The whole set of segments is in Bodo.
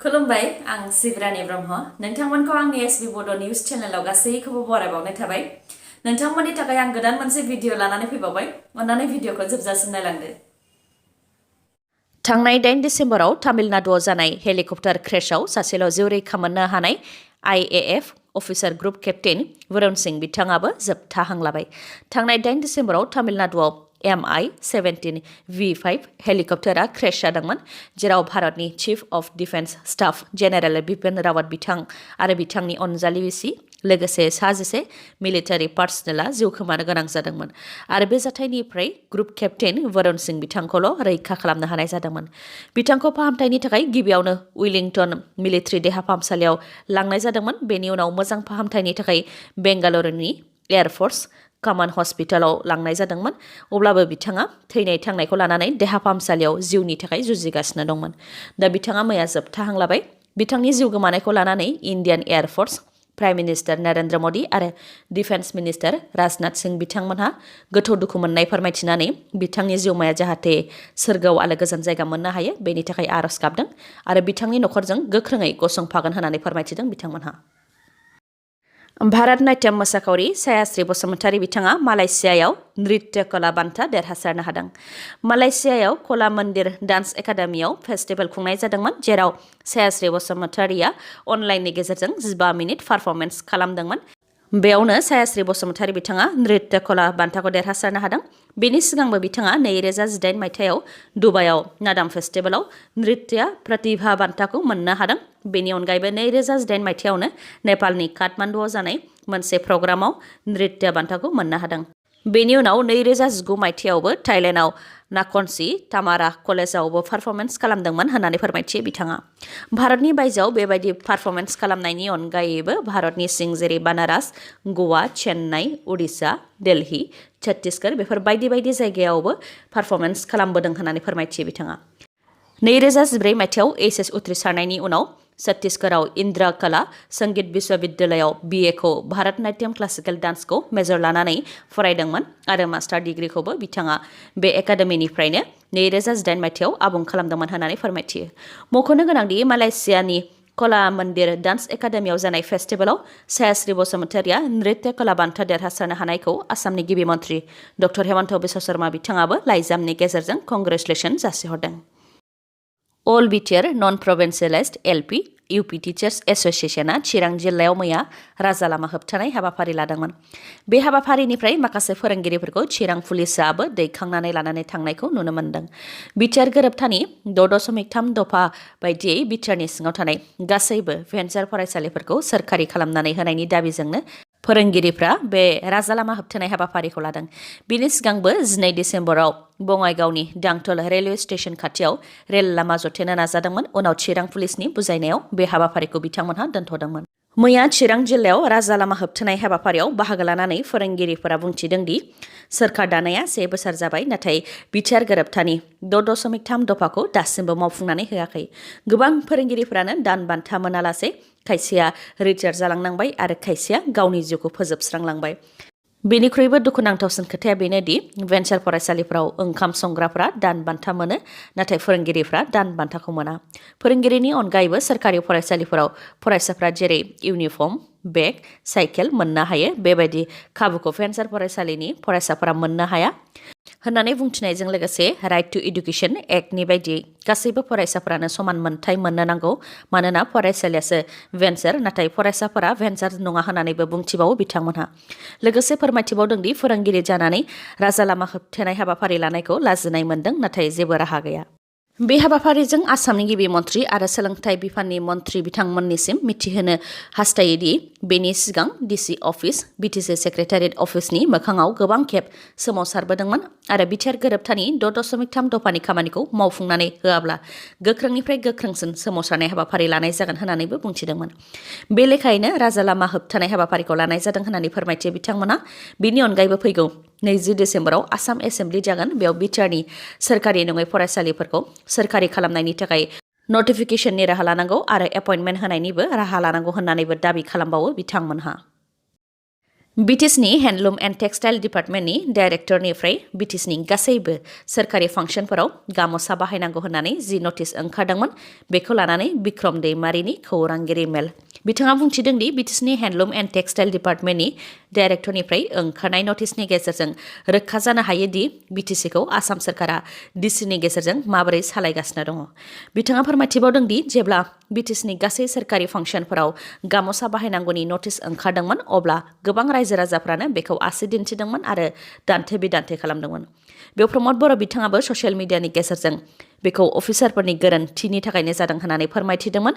खुलुमबाय आं सिब्रानि ब्रह्म नोंथांमोनखौ आंनि एसबी बड' निउज चेनेलाव गासैखौबो बरायबावनाय थाबाय। नोंथांमोननि थाखाय आं गोदान मोनसे भिडिअ लानानै फैबावबाय। अन्नानै भिडिअखौ जोबजासिम नायलांदो। थांनाय 8 डिसेम्बराव तामिलनाडुआव जानाय हेलिकप्टार क्रेशआव सासेल' जिउ रैखा मोननो हानाय IAF officer group captain Varun Singh बिथाङाबो जोबथा हां लाबाय। थांनाय 8 डिसेम्बराव तामिलनाडुआव MI-17 V5 हेलिकप्टारा क्रेश जादोंमोन, जेराव भारतनि chief of defence staff general Bipin Rawat बिथां आरो बिथांनि अनजालि बिसि लोगोसे 11 मिलिटारि पार्सनेला जिउ खोमानो गोनां जादोंमोन आरो बे जाथायनिफ्राय ग्रुप केप्टेन वरुण सिंह बिथांखौल' रैखा खालामनो हानाय जादोंमोन। बिथांखौ फाहामथायनि थाखाय गिबियावनो वेलिंटन मिलिटारि देहा फाहामसालियाव लांनाय जादोंमोन। बेनि उनाव मोजां फाहामथायनि थाखाय बेंगालुरुनि एयारफोर्स कमान हस्पिटालाव लांनाय जादोंमोन। अब्लाबो बिथाङा थैनाय थांनायखौ लानानै देहा फाहामसालियाव जिउनि थाखाय जुजिगासिनो दंमोन। दा बिथाङा मैया जोबथा हां लाबाय। बिथांनि जिउ गोमानायखौ लानानै Indian एयारफोर्स, prime minister Narendra Modi आरो डिफेन्स मिनिस्टार राजनाथ सिंह बिथांमोनहा गोथौ दुखु मोननाय फोरमायथिनानै बिथांनि जिउमाया जाहाथे सोरगोआव आलो गोजोन जायगा मोननो हायो बेनि थाखाय आरज गाबदों आरो बिथांनि नखरजों गोख्रोङै गसंफागोन होननानै फोरमायथिदों बिथांमोनहा। भारत नाट्यम मोसाखावरि सायाश्री बसुमतारी बिथाङा मालयेशियायाव नृत्य कला बान्था देरहासारनो हादों। मालयेशियायाव कला मन्दिर डान्स एकाडेमियाव फेस्टिभेल खुंनाय जादोंमोन, जेराव सायाश्री बसुमतारीया अनलाइननि गेजेरजों 15 मिनिट पारफर्मेन्स खालामदोंमोन। बेयावनो सायाश्री बसुमतारी बिथाङा नृत्य कला बान्थाखौ देरहासारनो हादों। बेनि सिगांबो बिथाङा 2018 मायथाइयाव दुबाइआव नादाम फेस्टिभेलाव नृत्य प्रतिभा बान्थाखौ मोननो हादों। बेनि अनगायैबो 2018 मायथाइयावनो नेपालनि काठमान्डुआव जानाय मोनसे प्रग्रामाव नृत्य बान्थाखौ मोननो हादों। बेनि उनाव 2019 मायथाइयावबो थाइलेन्डआव नाखनसी तामारा कलेजावबो पारफर्मेन्स खालामदोंमोन होननानै फोरमायथियो बिथाङा। भारतनि बायजोआव बेबायदि पारफर्मेन्स खालामनायनि अनगायैबो भारतनि सिं जेरै बानारस, गवा, चेन्नाई, उड़िसा, दिल्ली, छत्तीसगढ़ बेफोर बायदि बायदि जायगायावबो पारफर्मेन्स खालामबोदों होननानै फोरमायथियो बिथाङा। 2014 मायथाइयाव एचएस उथ्रिसारनायनि उनाव छत्तीसगढ़आव इन्द्रा कला संगीत विश्वविद्यालयाव BA खौ भारत नाट्यम क्लासिकेल डान्सखौ मेजर लानानै फरायदोंमोन आरो मास्टार डिग्रीखौबो बिथाङा बे एकाडेमिनिफ्रायनो 2018 मायथाइयाव आबुं खालामदोंमोन होननानै फोरमायथियो। मख'नो गोनांदि मालयेशियानि कला मन्दिर डान्स एकाडेमियाव जानाय फेस्टिभेलाव सायाश्री बसुमतारीया नृत्य कला बान्था देरहासारनो हानायखौ आसामनि गिबि मन्त्रि डक्टर हेमन्त बिश्व शर्मा बिथाङाबो लाइजामनि गेजेरजों कंग्रेचुलेसन जासिहरदों। अल बिटिआर नन प्रभिन्सियेलाइज्ड LP UP टिचार्स एस'सिएशनआ चिरां जिल्लायाव मैया राजा लामा होबथानाय हाबाफारि लादोंमोन। बे हाबाफारिनिफ्राय माखासे फोरोंगिरिफोरखौ चिरां पुलिसआबो दैखांनानै लानानै थांनायखौ नुनो मोन्दों। बिटिआर गोरोबथानि 6.3 दफा बायदियै बिटिआरनि सिङाव थानाय गासैबो भेन्सार फरायसालिफोरखौ सोरखारि खालामनानै होनायनि दाबिजोंनो फोरोंगिरिफ्रा बे राजा लामा होबथानाय हाबाफारिखौ लादों। बिनि सिगांबो 12 डिसेम्बराव बङाइगावनि दांथल रेलवे स्टेशन खाथियाव रेल लामा जथेनो नाजादोंमोन। उनाव चिरां पुलिसनि बुजायनायाव बे हाबाफारिखौ बिथांमोनहा दोनथ'दोंमोन। मैया चिरां जिल्लायाव राजा लामा होबथानाय हाबाफारियाव बाहागो लानानै फोरोंगिरिफोरा बुंथिदों दि सोरखार दानाया 1 बोसोर जाबाय, नाथाय बिटिआर गोरोबथानि 6.3 दफाखौ दासिमबो मावफुंनानै होआखै। गोबां फोरोंगिरिफोरानो दान बान्था मोनालासे खायसेया रिटायार जालांनांबाय आरो खायसेया गावनि जिउखौ फोजोबस्रांलांबाय। बेनिख्रुइबो दुखुनांथावसिन खोथाया बेनोदि भेन्सार फरायसालिफोराव ओंखाम संग्राफ्रा दान बान्था मोनो, नाथाय फोरोंगिरिफ्रा दान बान्थाखौ मोना। फोरोंगिरिनि अनगायैबो सोरखारि फरायसालिफोराव फरायसाफ्रा जेरै इउनिफर्म, बेग, साइकेल मोननो हायो, बेबायदि खाबुखौ भेन्सार फरायसालिनि फरायसाफोरा मोननो हाया होननानै बुंथिनायजों लोगोसे राइट टु एडुकेशन एक्टनि बायदियै गासैबो फरायसाफोरानो समान मोनथाय मोननो नांगौ, मानोना फरायसालियासो भेन्सार नाथाय फरायसाफोरा भेन्सार नङा होननानैबो बुंथिबावो बिथांमोनहा। लोगोसे फोरमायथिबावदों दि फोरोंगिरि जानानै राजा लामा होबथानाय हाबाफारि लानायखौ लाजिनाय मोन्दों, नाथाय जेबो राहा गैया। बे हाबाफारिजों आसामनि गिबि मन्त्रि आरो सोलोंथाइ बिफाननि मन्त्रि बिथांमोननिसिम मिथिहोनो हास्थायोदि बेनि सिगां डिसि अफिस, बिटिसि सेक्रेटारियेट अफिसनि मोखाङाव गोबां खेब सोमावसारबोदोंमोन आरो बिटिआर गोरोबथानि 6.3 दफानि खामानिखौ मावफुंनानै होआब्ला गोख्रोंनिफ्राय गोख्रोंसिन सोमावसारनाय हाबाफारि लानाय जागोन होननानैबो बुंथिदोंमोन। बे लेखायैनो राजा लामा होबथानाय हाबाफारिखौ लानाय जादों होननानै फोरमायथियो बिथांमोना। बेनि अनगायैबो फैगौ 20 डिसेम्बराव आसाम एसेम्बलि जागोन। बेयाव बिटिआरनि सोरखारि नङै फरायसालिफोरखौ सोरखारि खालामनायनि थाखाय नटिफिकेशननि राहा लानांगौ आरो एपइन्टमेन्ट होनायनिबो राहा लानांगौ होननानैबो दाबि खालामबावो बिथांमोनहा। बिटिसिनि हेन्डलुम एन्ड टेक्सटाइल डिपार्टमेन्टनि डाइरेक्टरनिफ्राय बिटिसिनि गासैबो सोरखारि फांसनफोराव गामसा बाहायनांगौ होननानै जि नटिस ओंखारदोंमोन बेखौ लानानै बिक्रम दैमारिनि खौरांगिरि मेल। बिथाङा बुंथिदों दि बिटिसिनि हेन्डलुम एन्ड टेक्सटाइल डिपार्टमेन्टनि डाइरेक्टरनिफ्राय ओंखारनाय नटिसनि गेजेरजों रोखा जानो हायो दि बिटिसिखौ आसाम सोरखारा डिसिनि गेजेरजों माबोरै सालायगासिनो दङ। बिथाङा फोरमायथिबावदों दि जेब्ला बिटिसिनि गासै सोरखारि फांसनफोराव गामसा बाहायनांगौनि नटिस ओंखारदोंमोन अब्ला गोबां रायजो राजाफ्रानो बेखौ आसि दिन्थिदोंमोन आरो दान्थे बिदान्थे खालामदोंमोन। बेयाव प्रमद बर' बिथाङाबो ससियेल मिडियानि गेजेरजों बेखौ अफिसारफोरनि गोरोन्थिनि थाखायनो जादों होननानै फोरमायथिदोंमोन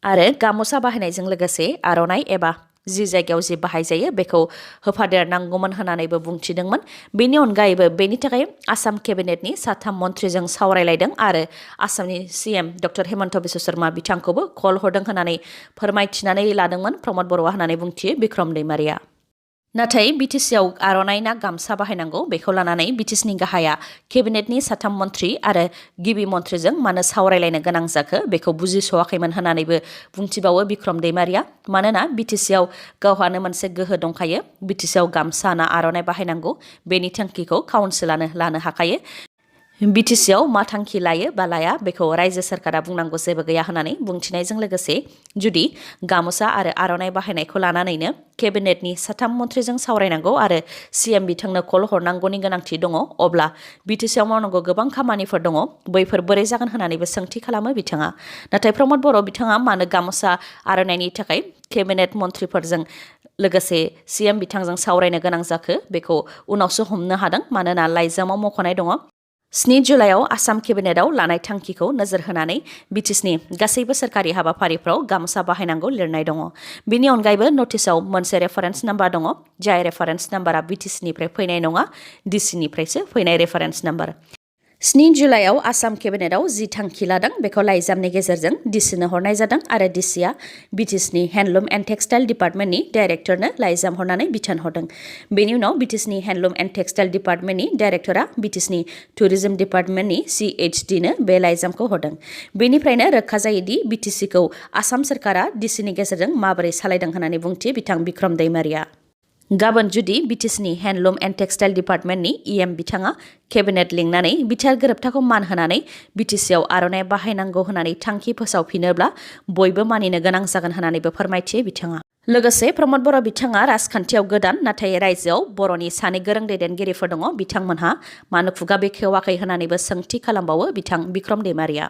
आरो गामसा बाहायनायजों लोगोसे आर'नाइ एबा जि जायगायाव जि बाहायजायो बेखौ होफादेरनांगौमोन होननानैबो बुंथिदोंमोन। बेनि अनगायैबो बेनि थाखाय आसाम केबिनेटनि साथाम मन्थ्रिजों सावरायलायदों आरो आसामनि सीएम डक्टर हेमन्त बिश्व शर्मा बिथांखौबो कल हरदों होननानै फोरमायथिनानै लादोंमोन प्रमद बर'आ होननानै बुंथियो बिक्रम दैमारिया। नाथाय बिटिसिआव आर'नाइ ना गामसा बाहायनांगौ बेखौ लानानै बिटिसिनि गाहाया केबिनेटनि साथाम मन्थ्रि आरो गिबि मन्थ्रिजों मानो सावरायलायनो गोनां जाखो बेखौ बुजिस'वाखैमोन होननानैबो बुंथिबावो बिक्रम दैमारिया। मानोना बिटिसिआव गावहानो मोनसे गोहो दंखायो। बिटिसिआव गामसा ना आर'नाइ बाहायनांगौ बेनि थांखिखौ काउन्सिलानो लानो हाखायो। बिटिसिआव मा थांखि लायो बा लाया बेखौ रायजो सोरखारा बुंनांगौ जेबो गैया होननानै बुंथिनायजों लोगोसे जुदि गामसा आरो आर'नाइ बाहायनायखौ लानानैनो केबिनेटनि साथाम मन्थ्रिजों सावरायनांगौ आरो सीएम बिथांनो कल हरनांगौनि गोनांथि दङ अब्ला बिटिसिआव मावनांगौ गोबां खामानिफोर दङ बैफोर बोरै जागोन होननानैबो सोंथि खालामो बिथाङा। नाथाय प्रमद बर' बिथाङा मानो गामसा आर'नाइनि थाखाय केबिनेट मन्थ्रिफोरजों लोगोसे सीएम बिथांजों सावरायनो गोनां जाखो बेखौ उनावसो हमनो हादों। मानोना लाइजामाव मख'नाय दङ 7 जुलाइआव आसाम केबिनेटआव लानाय थांखिखौ नोजोर होनानै बिटिसिनि गासैबो सोरखारि हाबाफारिफ्राव गामसा बाहायनांगौ लिरनाय दङ। बेनि अनगायैबो नटिसआव मोनसे रेफारेन्स नाम्बार दङ जाय रेफारेन्स नाम्बारा बिटिसिनिफ्राय फैनाय नङा डिसिनिफ्रायसो फैनाय रेफारेन्स नाम्बार। 7 जुलाइआव आसाम केबिनेटआव जि थांखि लादों बेखौ लाइजामनि गेजेरजों डिसिनो हरनाय जादों आरो डिसिआ बिटिसिनि हेन्डलुम एन्ड टेक्सटाइल डिपार्टमेन्टनि डाइरेक्टरनो लाइजाम हरनानै बिथोन हरदों। बेनि उनाव बिटिसिनि हेन्डलुम एन्ड टेक्सटाइल डिपार्टमेन्टनि डाइरेक्टरा बिटिसिनि टुरिजम डिपार्टमेन्टनि CHDनो बे लाइजामखौ हरदों। बेनिफ्रायनो रोखा जायोदि बिटिसिखौ आसाम सोरखारा डिसिनि गेजेरजों माबोरै सालायदों होननानै बुंथियो बिथां बिक्रम दैमारिया। गाबोन जुदि बिटिसिनि हेन्डलुम एन्ड टेक्सटाइल डिपार्टमेन्टनि EM बिथाङा केबिनेट लिंनानै बिथार गोरोबथाखौ मान होनानै बिटिसिआव आर'नाइ बाहायनांगौ होननानै थांखि फोसावफिनोब्ला बयबो मानिनो गोनां जागोन होननानैबो फोरमायथियो बिथाङा। लोगोसे प्रमद बर' बिथाङा राजखान्थियाव गोदान नाथाय रायजोआव बर'नि सानै गोरों दैदेनगिरिफोर दङ बिथांमोनहा मानो खुगा बेखेवाखै होननानैबो सोंथि खालामबावो बिथां बिक्रम दैमारिया।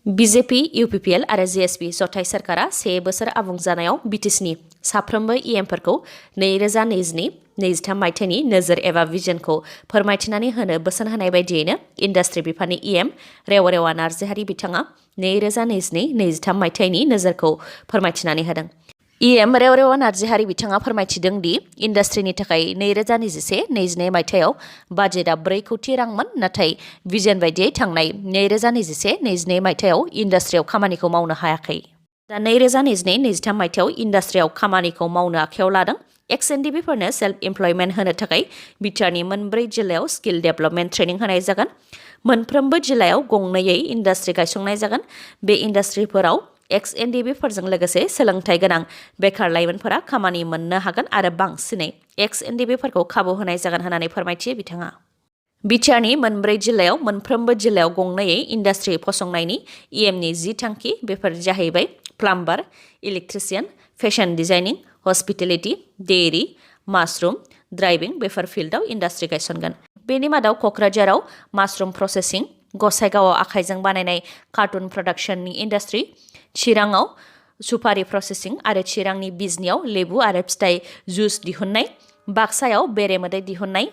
BJP, UPPL आरो JSP जथाय सोरखारा 1 बोसोर आबुं जानायाव बिटिसिनि साफ्रोमबो EMफोरखौ 2022-23 मायथाइनि नोजोर एबा भिजनखौ फोरमायथिनानै होनो बोसोन होनाय बायदियैनो इन्डास्ट्रि बिफाननि EM रेवरेवा नार्जारी बिथाङा 2022-23 मायथाइनि नोजोरखौ फोरमायथिनानै होदों। EM रेवरेवा नार्जारी बिथाङा फोरमायथिदों दि इन्डास्ट्रिनि थाखाय 2021-22 मायथाइयाव बाजेटआ 4 कौटि रांमोन नाथाय भिजन बायदियै थांनाय 2021-22 मायथाइयाव इन्डास्ट्रियाव खामानिखौ मावनो हायाखै। दा 2022-23 मायथाइयाव इन्डास्ट्रियाव खामानिखौ मावनो आखायाव लादों। XNDB-फोरनो सेल्फ इमप्लयमेन्ट होनो थाखाय बिटिआरनि 4 जिल्लायाव स्किल डेभेलपमेन्ट ट्रेनिं होनाय जागोन। मोनफ्रोमबो जिल्लायाव गंनैयै इन्डास्ट्रि गायसंनाय जागोन। बे इन्डास्ट्रिफोराव XNDB-फोरजों लोगोसे सोलोंथाइ गोनां बेखार लाइमोनफोरा खामानि मोननो हागोन आरो बांसिनै XNDB-फोरखौ खाबु होनाय जागोन होननानै फोरमायथियो बिथाङा। बिटिआरनि 4 जिल्लायाव मोनफ्रोमबो जिल्लायाव गंनैयै इन्डास्ट्रि फसंनायनि EMनि 10 थांखि बेफोर जाहैबाय plumber, electrician, fashion designing, hospitality, dairy, mushroom, driving बेफोर फिल्डआव इन्डास्ट्रि गायसनगोन। बेनि मादाव क'क्राझाराव माशरुम प्रसेसिं, गसाइगावआव आखाइजों बानायनाय कार्टुन प्रडाक्शननि इन्डास्ट्रि, चिराङाव सुपारि प्रसेसिं आरो चिरांनि बिजनियाव लेबु आरो फिथाइ जुस दिहुननाय, बाक्सायाव बेरेमोदै दिहुननाय,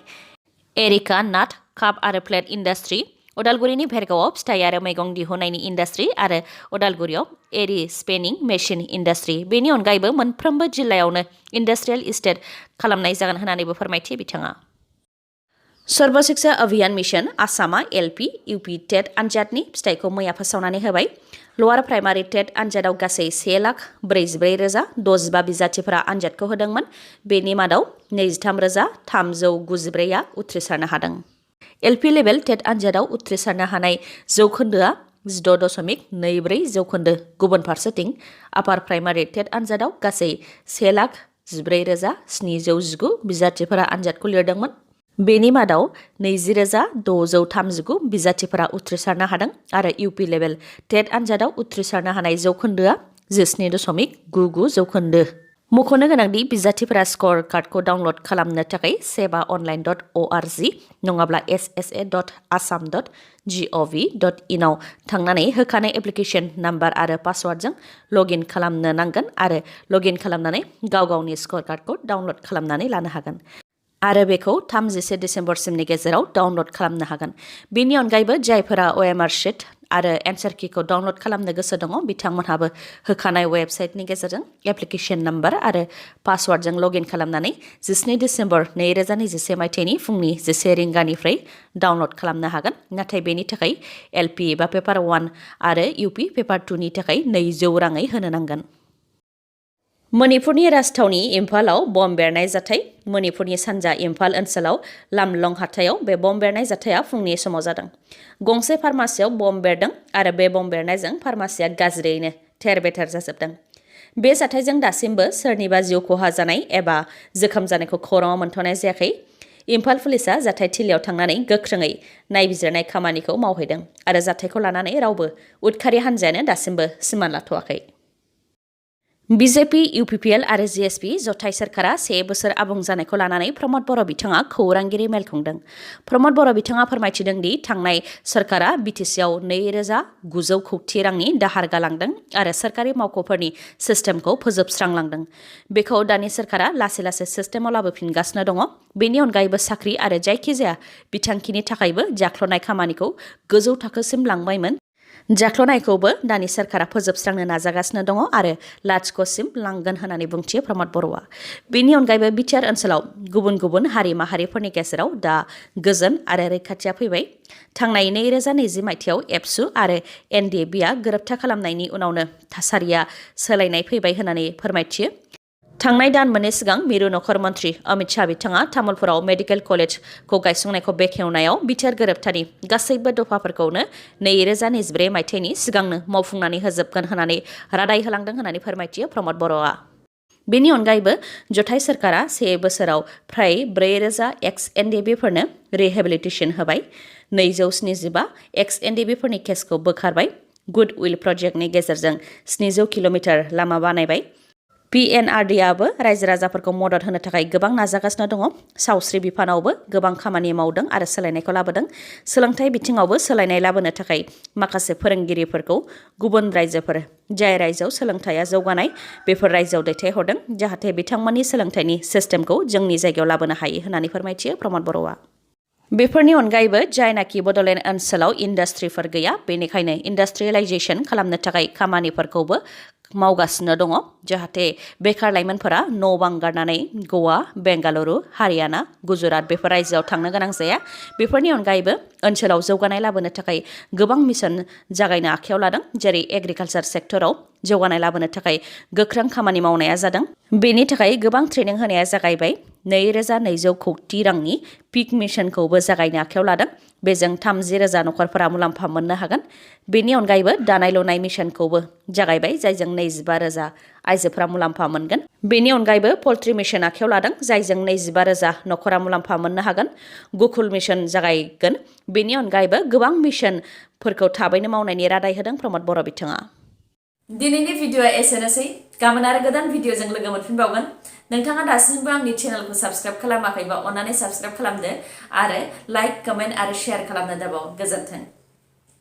एरिका नाट, काप आरो प्लेट इन्डास्ट्रि, उदालगुरिनि भेरगावआव फिथाइ आरो मैगं दिहुननायनि इन्डास्ट्रि आरो उदालगुरियाव एरि स्पेनिं मेसिन इन्डास्ट्रि। बेनि अनगायैबो मोनफ्रोमबो जिल्लायावनो इन्डास्ट्रियेल इस्टेट खालामनाय जागोन होननानैबो फोरमायथियो बिथाङा। सर्व शिक्षा अभियान मिशन आसामा LP, UP टेट आनजादनि फिथाइखौ मैया फोसावनानै होबाय। लवार प्राइमारि टेट आनजादाव गासै 1,44,065 बिजाथिफोरा आनजादखौ होदोंमोन। बेनि मादाव 23,394आ उथ्रिसारनो हादों। LP लेभेल टेट आनजादाव उथ्रिसारनो हानाय जौखोन्दोआ 16.24%। गुबुन फारसेथिं आपार प्राइमारि टेट आनजादाव गासै 1,00,000 14,719 बिजाथिफोरा आनजादखौ लिरदोंमोन। बेनि मादाव 20,639 बिजाथिफोरा उथ्रिसारनो हादों आरो इउपि लेभेल टेट आनजादाव उथ्रिसारनो हानाय जौखोन्दोआ 17.99 जौखोन्दो। मख'नो गोनांदि बिजाथिफोरा स्कर कार्डखौ डाउनल'ड खालामनो थाखाय sebaonline.org नङाब्ला ssa.assam.gov.in आव थांनानै होखानाय एप्लिकेशन नाम्बार आरो पासवार्डजों लगइन खालामनो नांगोन आरो लगइन खालामनानै गाव गावनि स्कर कार्डखौ डाउनल'ड खालामनानै लानो हागोन। आरो बेखौ 31 डिसेम्बरसिमनि गेजेराव डाउनल'ड खालामनो हागोन। बेनि अनगायैबो जायफोरा OMR शीट आरो एन्सार किखौ डाउनल'ड खालामनो गोसो दङ बिथांमोनहाबो होखानाय वेबसाइटनि गेजेरजों एप्लिकेशन नाम्बार आरो पासवार्डजों लगइन खालामनानै 12 डिसेम्बर 2021 मायथाइनि फुंनि 11 रिंगानिफ्राय डाउनल'ड खालामनो हागोन। नाथाय बेनि थाखाय LP एबा पेपार 1 आरो UP पेपार 2 नि थाखाय 200 राङै होनो नांगोन। मणिपुरनि राजथावनि इम्फालाव बम बेरनाय जाथाय। मणिपुरनि सानजा इम्फाल ओनसोलाव लामलं हाथायाव बे बम बेरनाय जाथाया फुंनि समाव जादों। गंसे फार्मासियाव बम बेरदों आरो बे बम बेरनायजों फार्मासिया गाज्रियैनो थेर-बेथेर जाजोबदों। बे जाथायजों दासिमबो सोरनिबा जिउ खहा जानाय एबा जोखोम जानायखौ खौराङाव मोनथ'नाय जायाखै। इम्फाल पुलिसआ जाथायथिलियाव थांनानै गोख्रोङै नायबिजिरनाय खामानिखौ मावहैदों आरो जाथायखौ लानानै रावबो उदखारि हान्जायानो दासिमबो सिमान लाथ'वाखै। बिजेपि, UPPL आरो GSP जथाय सोरखारा 1 बोसोर आबुं जानायखौ लानानै प्रमद बर' बिथाङा खौरांगिरि मेल खुंदों। प्रमद बर' बिथाङा फोरमायथिदों दि थांनाय सोरखारा बिटिसिआव 2,900 कौटि रांनि दाहार गालांदों आरो सोरखारि मावख'फोरनि सिस्टेमखौ फोजोबस्रांलांदों। बेखौ दानि सोरखारा लासै लासै सिस्टेमाव लाबोफिनगासिनो दङ। बेनि अनगायैबो साख्रि आरो जायखिजाया बिथांखिनि थाखायबो जाख्ल'नाय खामानिखौ गोजौ थाखोसिम लांबायमोन। जाख्ल'नायखौबो दानि सोरखारा फोजोबस्रांनो नाजागासिनो दङ आरो लाथिख'सिम लांगोन होननानै बुंथियो प्रमद बर'आ। बेनि अनगायैबो बिटिआर ओनसोलाव गुबुन गुबुन हारि माहारिफोरनि गेजेराव दा गोजोन आरो रैखाथिया फैबाय। थांनाय 2020 मायथाइयाव एबसु आरो NDBआ गोरोबथा खालामनायनि उनावनो थासारिया सोलायनाय फैबाय होननानै फोरमायथियो। थांनाय दान मोननै सिगां मिरु नखर मन्त्रि अमित शाह बिथाङा तामुलपुराव मेडिकेल कलेजखौ गायसंनायखौ बेखेवनायाव बिटिआर गोरोबथानि गासैबो दफाफोरखौनो 2024 मायथाइनि सिगांनो मावफुंनानै होजोबगोन होननानै रादाय होलांदों होननानै फोरमायथियो प्रमद बर'आ। बेनि अनगायैबो जथाय सोरखारा 1 बोसोराव फ्राय 4,000 एक्स NDBफोरनो रिहेबिलिटेसन होबाय। 275 एक्स NDBफोरनि केसखौ बोखारबाय। गुड उइल प्रजेक्टनि गेजेरजों 700 किल'मिटार लामा बानायबाय। PNRDआबो रायजो राजाफोरखौ मदद होनो थाखाय गोबां नाजागासिनो दङ। सावस्रि बिफानावबो गोबां खामानि मावदों आरो सोलायनायखौ लाबोदों। सोलोंथाइ बिथिङावबो सोलायनाय लाबोनो थाखाय माखासे फोरोंगिरिफोरखौ गुबुन रायजोफोर जाय रायजोआव सोलोंथाइया जौगानाय बेफोर रायजोआव दैथायहरदों जाहाथे बिथांमोननि सोलोंथाइनि सिस्टेमखौ जोंनि जायगायाव लाबोनो हायो होननानै फोरमायथियो प्रमद बर'आ। बेफोरनि अनगायैबो जायनाखि बड'लेण्ड ओनसोलाव इन्डास्ट्रिफोर गैया बेनिखायनो इन्डास्ट्रियेलाइजेसन खालामनो थाखाय खामानिफोरखौबो मावगासिनो दङ जाहाथे बेखार लाइमोनफोरा न' बां गारनानै गवा, बेंगालुरु, हारियाना, गुजरात बेफोर रायजोआव थांनो गोनां जाया। बेफोरनि अनगायैबो ओनसोलाव जौगानाय लाबोनो थाखाय गोबां मिशन जागायनो आखायाव लादों। जेरै एग्रिकालसार सेक्टराव जौगानाय लाबोनो थाखाय गोख्रों खामानि मावनाया जादों। बेनि थाखाय गोबां ट्रेनिं होनाया जागायबाय। 2,200 कौटि रांनि पिक मिशनखौबो जागायनो आखायाव लादों। बेजों 30,000 नखरफोरा मुलाम्फा मोननो हागोन। बेनि अनगायैबो दानाय लुनाय मिशनखौबो जागायबाय जायजों 25,000 आइजोफोरा मुलाम्फा मोनगोन। बेनि अनगायैबो पल्ट्रि मिशन आखायाव लादों जायजों 25,000 नखरा मुलाम्फा मोननो हागोन। गुकुल मिशन जागायगोन। बेनि अनगायैबो गोबां मिशनफोरखौ थाबैनो मावनायनि रादाय होदों प्रमद बर' बिथाङा। दिनैनि भिडिअ'आ एसेनोसै। गाबोन आरो गोदान भिडिअ'जों लोगो मोनफिनबावगोन। नोंथाङा दासिमबो आंनि चेनेलखौ साबस्क्राइब खालामाखैबा अन्नानै साबस्क्राइब खालामदो आरो लाइक, कमेन्ट आरो शेयार खालामनो दाबाव। गोजोन्थों।